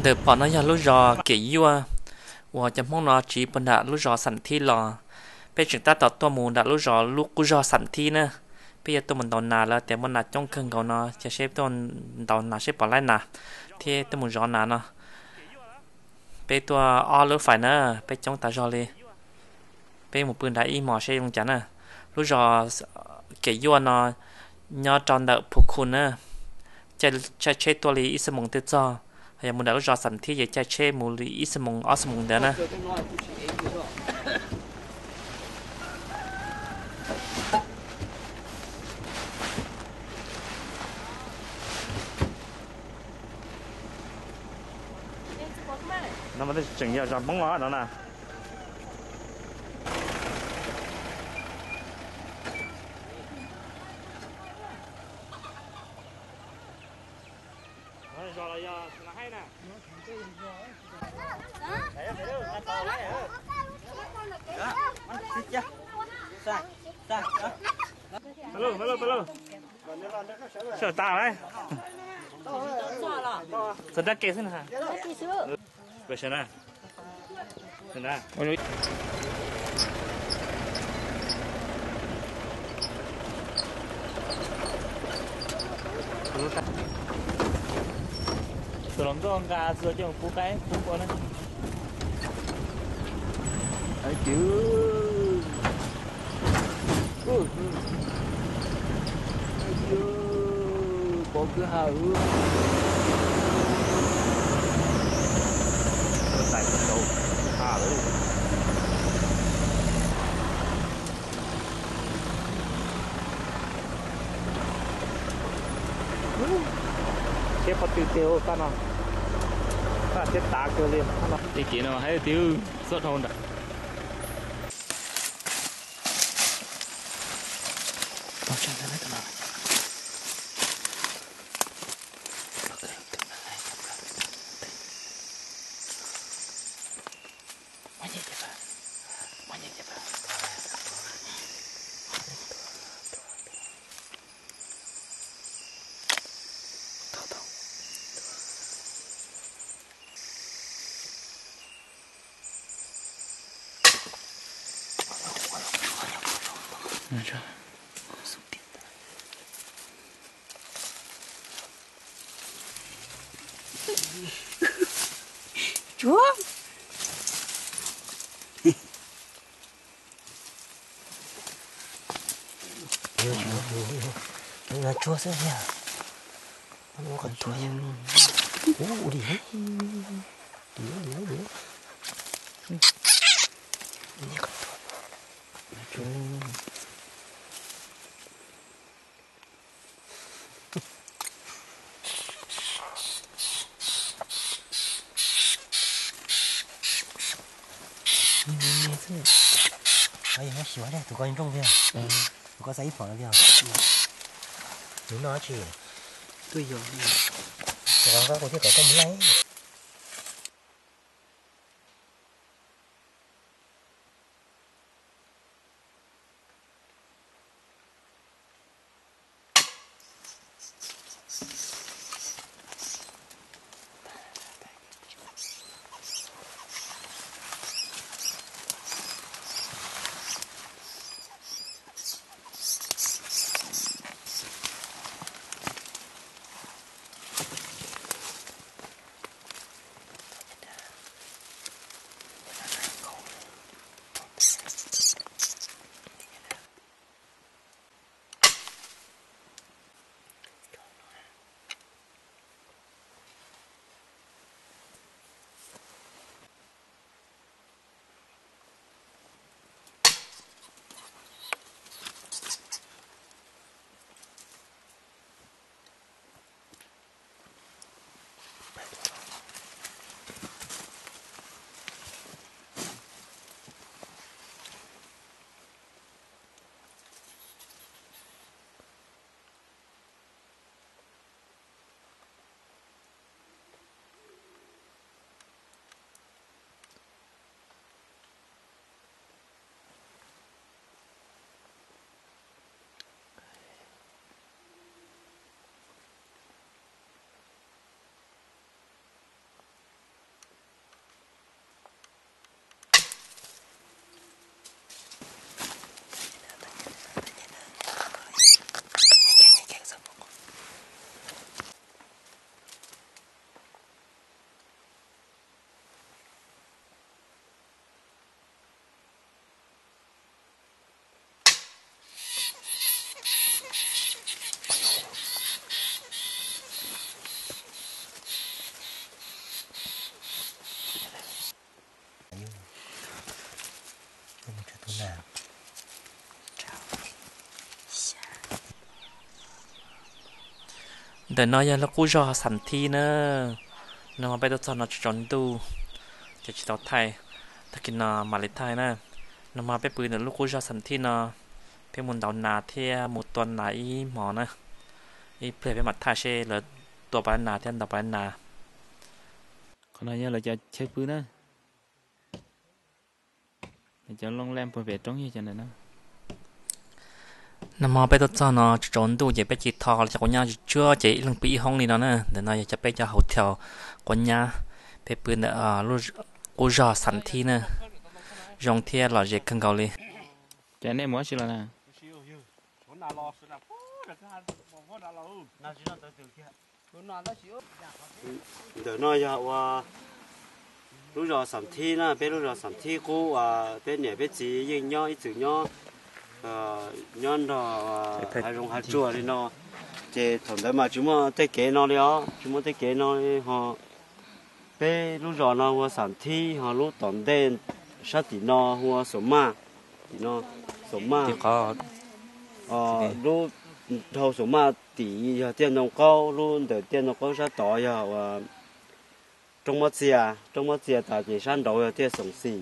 Ntawm pom no yog lub zos Kev Yuaj uas cov Hmoob no tsiv puag nram lub zos Xam Thib los. Peb tseem tab tom tuaj mus nram lub zos, lub qub zos Xam Thib na. Peb yuav tuaj mus ntaus nas lawm tias muaj nas coob kawg nkaus no, cia seb tuaj ntaus nas seb pom laib nas thiab tuaj mus zov nas no. Peb tuaj ob lub fais na, peb coob tas zog li. Peb mus pw nrad ib hmos seb zoo cas na. Lub zos Kev Yuaj no nyob rau ntawm Phu Khu na. Caij tsheb tuaj li ib xuab moos twb txog. Yog mus nram lub zos Xam Thib ces caij tsheb mus li ib xuab moos ob xuab moos ntawd na. No mas tseem yog zos Hmoob no na. Sawv tas lawm. Txog dab ke xwb na. Tus hluas nkauj nqa txua coj mus pub qaib pub ua na. Pov kwj ha. Tais tau ha lawm. Thiab qhov twg tiag ua qab no, qab thiab tav kawg li. Tej kev no haib tiag, xob dhau nram. Tsuag. Tsuag xwb tiag. Ua li. Tus ko nrooj tiag. Tus ko xa ib phom tiag. Tus no tsis tuaj yos. Tus ko kuv thiaj kom koj mus laij. Ntawm no yog lub qub zog Xam Thib na. Nag hmo peb tuaj txog no tsaus ntuj, ces tsis tau thaij, tag kis no mam li thaij na. Nag hmo peb pw ntawm lub qub zog Xam Thib no, peb mus ntaus nas thiab mus tua nas ib hmos na. Ib pliag peb mam thaij seb lawv tua pov nas thiab ntaus pov nas. Qhov no yog lawv cov chaw pw na. Lawv cov loo laj puag pem roob yog cov ntawm no. Nag hmo peb tuaj txog no tsaus ntuj ces peb cia li tho cov quav nyab tsuag ces ib leeg pw ib hoob li no na. Ntawm no yog cov peb cov hauv thiaus quav nyab, peb pw ntawm qub zog Xam Thib na. Zoo thiab lom zem kawg nkaus li. Ces nej mus dab tsi los na? Ntawm no yog ua lub zos Xam Thib na, peb lub zos Xam Thib qub, peb niam peb txiv yeej nyob ib txwm nyob, nyob nrog hav zoov hav tsuag li no. Ces thaum ntawd mas tsis muaj tej kev no li os, tsis muaj tej kev no li ho. Peb lub zos no hu ua Xam Thib, ho lub tom ntej sab tim no hu ua Xom Maj, tim no Xom Maj. Lub dhau Xom Maj tim yog Tiaj Ntoo Qaub, lub ntawm Tiaj Ntoo Qaub sab tod yog ua Roob Mob Txias, Roob Mob Txias tas ces sab nraud yog Tiaj Xoom Xim.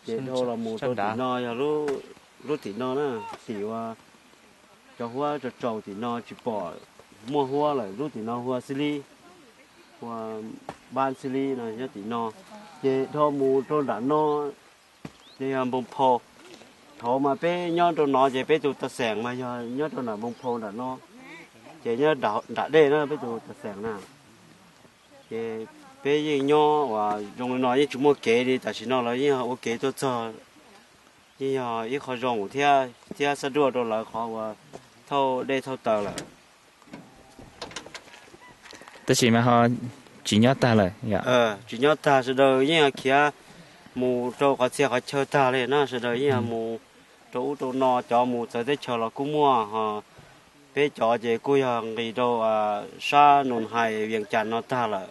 Ces dhau los mus rau tim no yog lub tim no na, tim ua cov huab tsaus tsaus tim no tsis pom muaj huab lawm, lub tim no hu ua Xib Lib, hu ua Npab Xib Lib no nyob tim no. Ces dhau mus rau nram no ces yog Npoo Phau. Thaum mas peb nyob rau no ces peb tus tas xeem mas yog nyob rau nram Npoo Phau nram no, ces nyob nram dej na peb tus tas xeem na. Ces peb yeej nyob uas zoo li no yeej tsis muaj kev li, tam sim no lawv yeej ua kev tuaj txog, yeej yog ib qho zoo thiab, thiab xab duaj rau lawv qhov uas thauj dej thauj taws lawm. Tab sis mas ho tsis nyob tag lawm yom? Tsis nyob tag, sawv daws yeej khiav mus rau qhov txhia qhov chaw tag li na, sawv daws yeej mus rau ub rau no, cov mus txawv teb chaws los kuj muaj ho. Peb cov ces kuj yog nqis rau sab Nus Hais Vias Cas no tag lawm,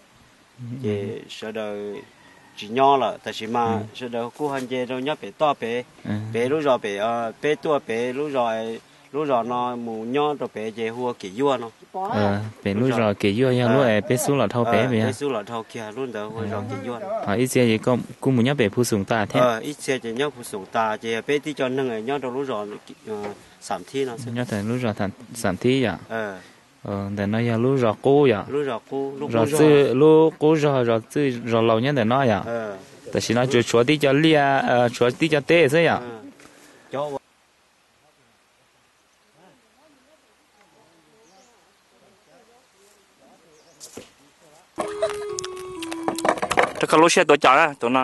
ces sawv daws tsis nyob lawm, tab sis mas sawv daws kuj ho nce rau nyob pem toj pem, pem lub zos pem, peb tuaj pem lub zos, lub zos no mus nyob rau pem ces hu ua Kim Yuaj no. Pem lub zos Kim Yuaj yog lub peb xub los dhau pem, peb xub los dhau kiag lub ntawd hu ua zos Kim Yuaj. Ho ib txhia kuj mus nyob pem Phu Xoom tas thiab. Ib txhia ces nyob Phu Xoom tas ces peb tib co neeg nyob rau lub zos Xam Thib no xwb. Nyob lub zos Xam Thib yom? Ntawm no yog lub zos qub yom? Zos Txwj, lub qub zos, zos Txwj zos laus nyob ntawm no yom? Tam sim no tsuas tshuav tib co liaj, tshuav tib co teb xwb yom? Rau koj lub siab tuav cos na tus no.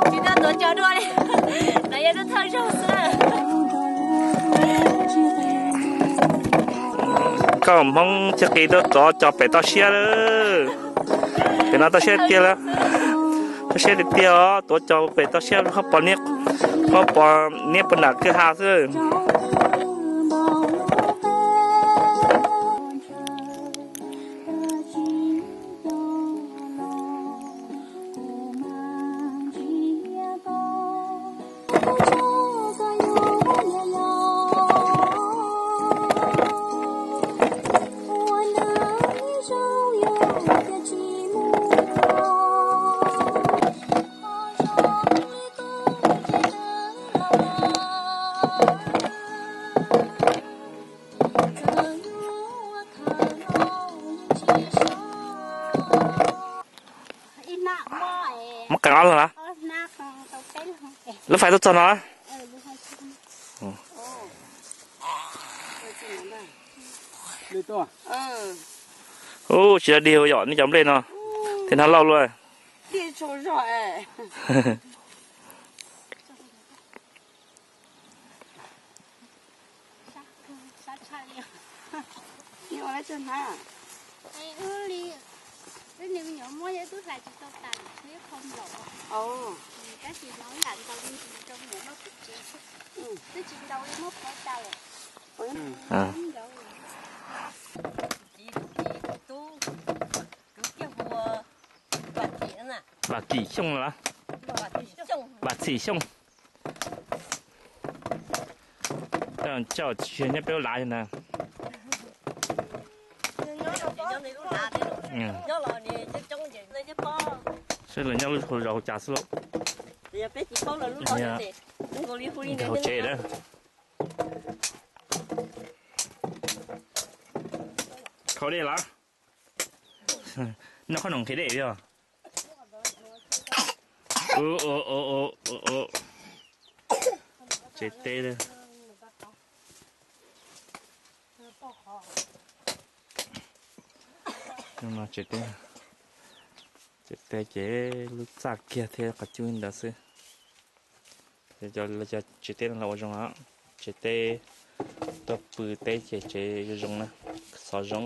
Tsis tau tuav cos dua li, no yog lub thawj zaug xwb. Koj Hmoob txhia qis tuaj tuav cos pem toj siab lawm. Pem no toj siab tiag lawm, toj siab tiag tiag os, tuav cos pem toj siab, qhov pos niab puas nram kwj ha xwb. Muab qee ob leeg los? Lub fais tuaj txog no. Ub, tsis yog dig yom, nej cov nplej no thiaj hnov lauj luaj. Kim Xyooj los? Vam Txhim Xyooj. Coj tsis nyob peb lub lav ntag. Sawv daws nyob lub hauv zos hauv cas xwb lauj. Nkawd hauv tsev na. Khau dej los? Noj qhob noom nqhis dej yog. Tsev teb, tsev teb, tsev teb ces lub txaj kiag thiab qhov cub ntawd xwb. Cov tsev teb no los ua zoo os, tsev teb tuaj pw teb ces tsev zoo zoo na, xov zoo.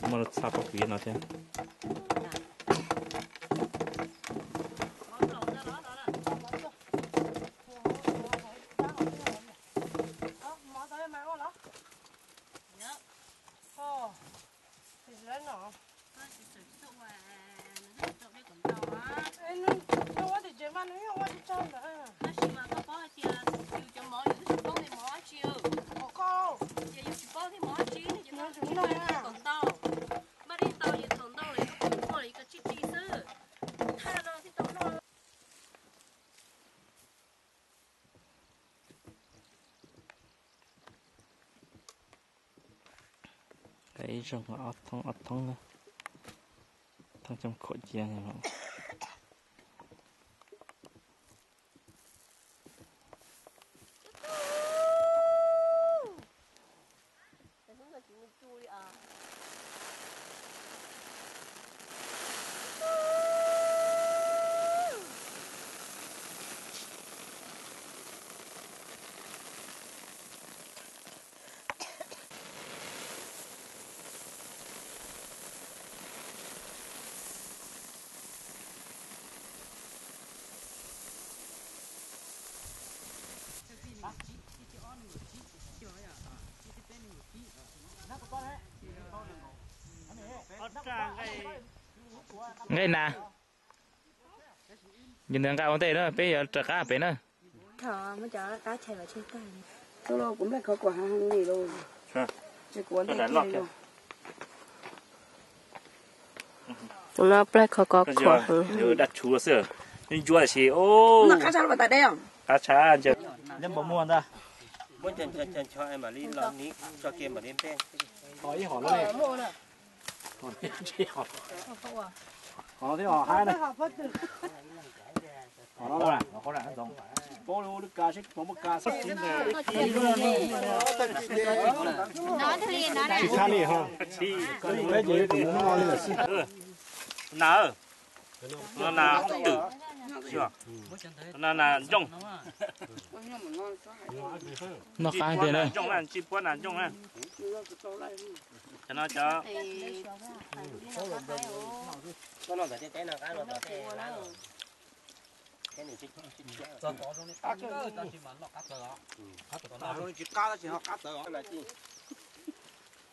Muaj lub txaj pob kws no thiab. Ib zaug ob thoob ob thoob na, thoob coj khuam cia. Nqaij na, yus ntawd nqa ua ntej na, peb yuav raws qab pem na. Tus no plaij khov kho khuam heev. Daj tshuv xwb, ntsuab si. Qab tshaj, muab ncho ncho mam li los ni, tso kiag mam li npej. Tsis tshaj li ho. Peb ces tus no li xwb. Na, no na hoob twm, no na ntsooj. Noj qab tiag na. Ntsooj na, tsis puab na ntsooj na. Cov no cov